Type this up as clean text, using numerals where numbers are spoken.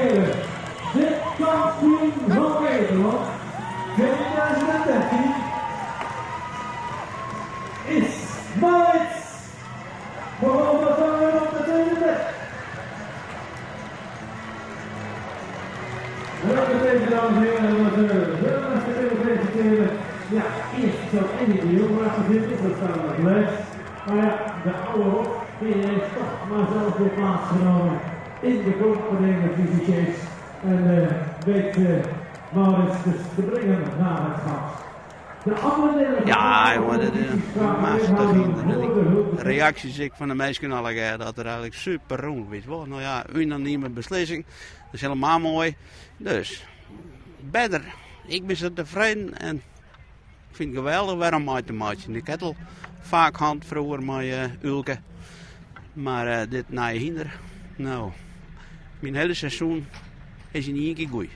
heren, de kampioen van Nederland 2013 is Maurits van op de tweede plek. Welke dames en heren, dat de presenteren. Ja, eerst zou Andy de Jong erachter zitten, dat staat op de lijst. Maar ja, de oude rot, die heeft toch maar zelf weer plaatsgenomen in de kop van de Chase. En weet Maurits dus te brengen naar het goud. De andere Ja, jongen, dat is machtig. De reacties ik van de mensen alle dat er eigenlijk super rond is. Nou ja, unanieme beslissing. Dat is helemaal mooi. Dus, beter. Ik ben zo tevreden en ik vind het geweldig waarom mij te maken. Ik heb al vaak hand vroeger met Ulke. Maar dit naar hinder, nou, mijn hele seizoen is in één keer goed.